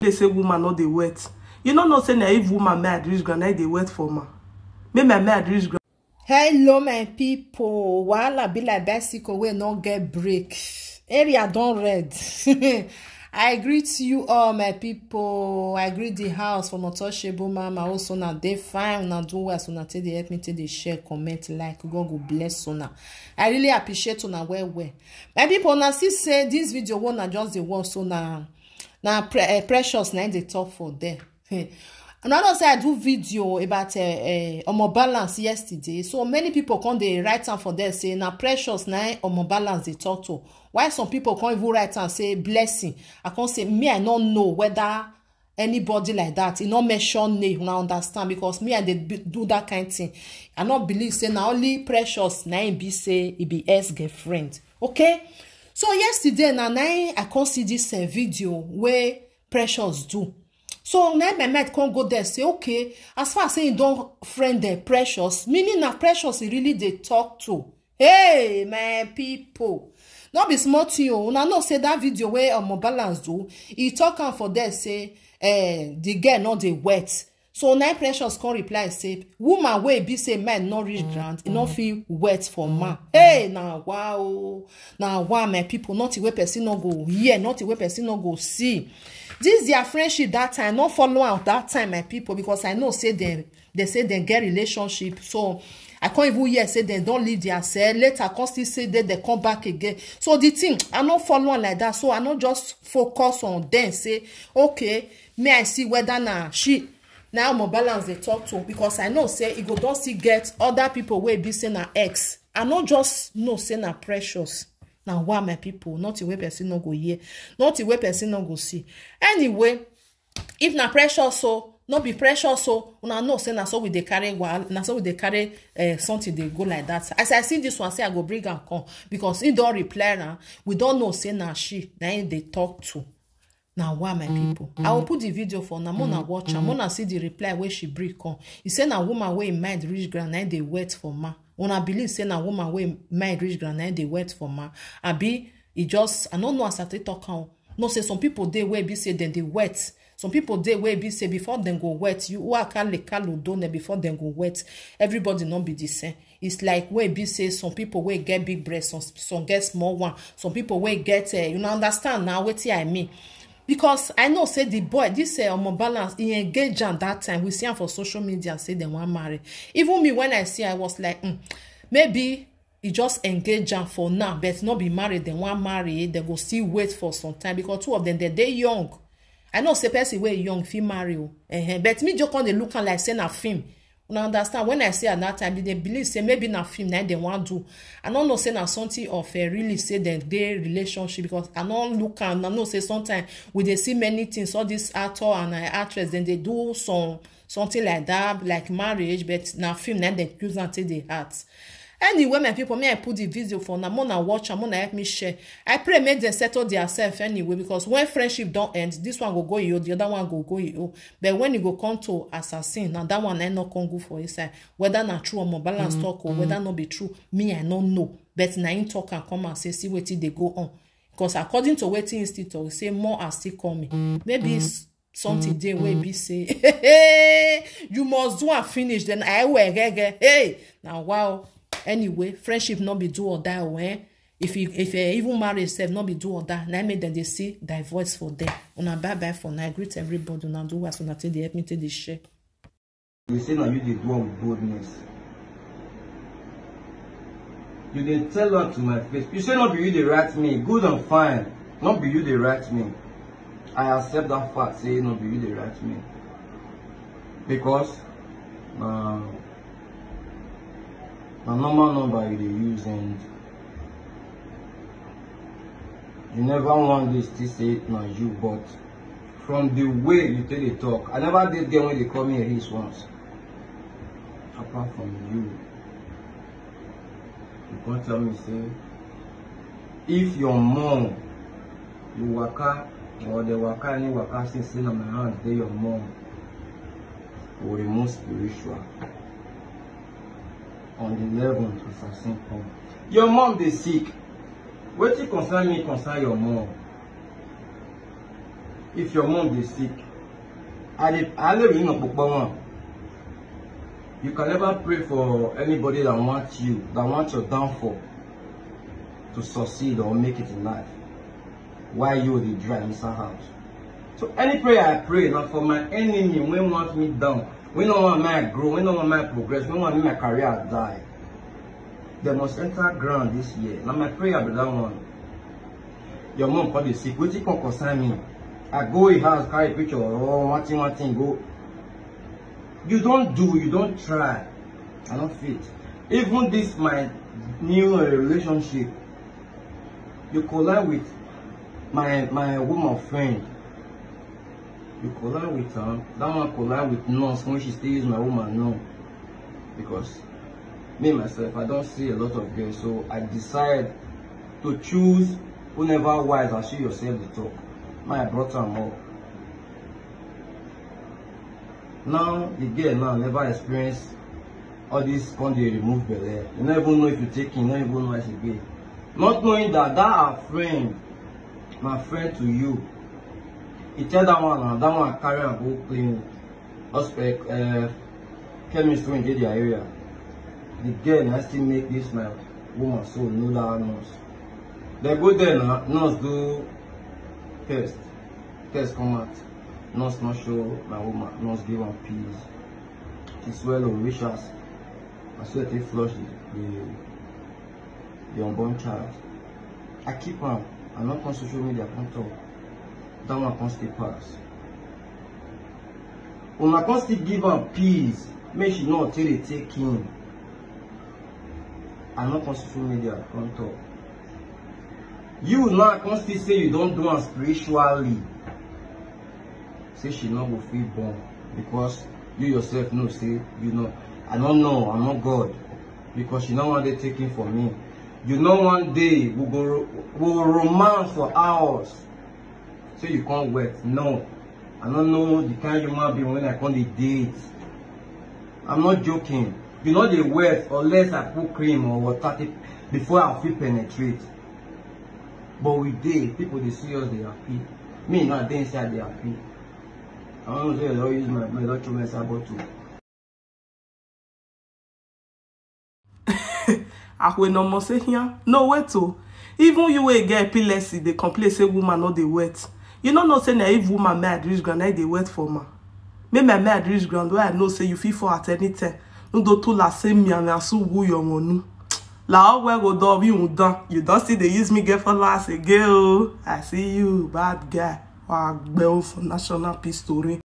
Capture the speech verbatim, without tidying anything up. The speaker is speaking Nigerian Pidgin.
They say woman no dey wet. You no know say na if woman married reach ground, na e dey wet for man. Make my married reach ground. Hello, my people. Wahala be like bicycle wey no get brake. Area don red. I greet you all, my people. I greet the house from Untouchable Mama. Also, na dey fine. Una do well. So, una take dey help me take dey share, comment, like. God go bless una. I really appreciate una well, well. My people, una see say this video wey una just dey watch, so na, na pre eh, Precious na im dey talk for there. Hmm. Una know say I do video about uh, uh, Omo Balance yesterday. So many people come dey write am for there say na Precious na im Omo Balance dey talk to. Why some people come even write am say Blessing? I come say me, I no know whether anybody like that. E no mention name, una understand, because me, I dey b- do that kind thing. I no believe say na only Precious na im be say e be ex-girlfriend. Okay? So yesterday na, na im I come see this uh, video wey Precious do. So na im my mind come go there say, okay, as far as say e don friend dem Precious, meaning na Precious e really dey talk to. Hey, my people. No be small thing o. Una know say that video wey Omo Balance do, e talk am for there say eh, the girl no dey wet. So na im Precious come reply say, woman wey be say man no reach ground, e no fit wet for man. Hey, na wa o, na wa, my people. Nothing wey person no go hear, nothing wey person no go see. This their friendship that time, no follow am that time, my people, because I know say dem, they say dem get relationship. So I can't even hear say dem don leave their cell. Later, I come still say that they come back again. So the thing, I no follow am like that. So I no just focus on them. Say, okay, may I see whether na she na Omo Balance dey talk to, because I know say e go don still get other people wey be say na ex. I no just know say na Precious. Na wa, my people, nothing wey person no go hear, nothing wey person no go see. Anyway, if na Precious so, no be Precious so, una know say na so we dey carry wahala, na so we dey carry uh, something dey go like that. As I see this one, say I go bring am come, because he don reply now. We don know say na she na him dey talk to. Na wa, my people. I will put the video for una, una watch am, una see the reply wey she bring come. E say na woman wey im mind reach ground na im dey wet for man. Una believe say na woman wey im mind reach ground na im dey wet for man? Abi e just, I no know as I take talk am. No, say some people dey wey be say dem dey wet. Some people dey wey be say before dem go wet, you who are kale kalo done before dem go wet. Everybody no be the same. It's like wey be say some people wey get big breast, some, some get small one, some people wey get, uh, you know, understand now wetin I mean. Because I know say the boy, this uh, Omo Balance, he engage am that time. We see am for social media say dem wan marry. Even me, when I see, I was like, mm, maybe he just engage am for now, but not be married. Dem wan marry, they go still wait for some time, because two of them, they dey young. I know say person wey young fit marry o, uh-huh. But me just come dey look am like say na film. Una understand? When I say at that time, they believe say maybe na film na dem wan do. I no know say na something of a really say dem dey relationship, because I no look am. I know say sometimes we dey see many things. All this actor and uh, actress, then they do some something like that, like marriage, but na film na dem use am take dey act. Anyway, my people, may I put the video for now. Mona watch am, mona help me share. I pray make dem settle their self anyway, because when friendship don end, this one go go yo, the other one go go yo. But when e go come to assassin, now that one I no come go for inside. Whether na true Omo Balance talk or whether no be true, me I no know. But na him talk and come and say, see wetin dey go on. Because according to wetin he still talk, say more are still coming. Maybe s- something dey wey be say you must do and finish. Then I will gege. Hey, now wow. Anyway, friendship no be do or die o, eh? If you, if you even marry yourself, no be do or die. Na make dem dey see divorce for them. Una bye bye for now. I greet everybody. Una do as una take dey help me take dey share. You say na you dey do am with boldness. You dey tell am to my face. You say no be you dey write me. Good and fine. No be you dey write me. I accept that fact, say no be you dey write me. Because na na normal number you dey use, and you never one day still say na you, but from the way you take dey talk, I never dey there when they call me a his once. Apart from you, you come tell me say if your mom, you waka, or the waka, any waka since say na my hand dey your mom, go remove spiritual. On the eleventh, assassin come. Your mom dey sick. Wetin concern me concern your mom. If your mom dey sick, I dey I dey ring up one. You can never pray for anybody that wants you, that wants your downfall to succeed or make it in life. Why you dey dry inside house? So any prayer I pray na for my enemy wey want me down, wey no want make I grow, wey no want make I progress, wey want make my career die. They must enter ground this year. Na my prayer be that one. Your mom come dey sick. Wetin come concern me? I go your house, carry picture, oh, one thing, one thing, go. You don't do, you don't try. I don't fit. Even this my new uh, relationship, you collide with my my woman friend. You collide with her. That one collide with nurse when she still use my woman, no. Because me myself, I don't see a lot of girls, so I decide to choose who never wise as you yourself dey talk. My brought am up. Now the girl now never experience all this come dey remove belle. You no even know if you take him, you no even know as e be. Not knowing that that our friend, my friend to you, he tell that one and that one carry am go clinic, hospital, uh, chemist wey dey their area. The girl na still make this my woman so know that nurse. They go there now, nurse do test, test come out. Nurse not show my woman, nurse give am pills. She swell o, reach house. I swear they flush the, the, the unborn child. I keep am. I not on social media, come talk. That one come still pass. Una come still give am pills. Make she not take dey take him. I not on social media, come talk. You now come still say you don't do am spiritually. Say she no go fit born because you yourself know say you know. I don't know, I'm not God. Because she no wan dey taken for me. You know one day we go ro- we go romance for hours. Say you can't wait. No. I don't know the kind human being when I come dey date. I'm not joking. You know they wait unless I put cream or water take- before I feel penetrate. But we dey, people dey see us dey happy. Me now dey inside dey happy. I don't know say I don use my blood, don throw my inside bottle. Akwe no more say here. No wait o. Even you wey get epilepsy dey complain say woman no dey wet. You no know say na if woman married reach ground na e dey wet for man. Make my married reach ground wey I know say you fit fall at any time. No do to la say me and asu wu your wonu. La owe go do you down. You don still dey use me get followers again o. I see you, bad guy. Wa gbẹ o for national peace story.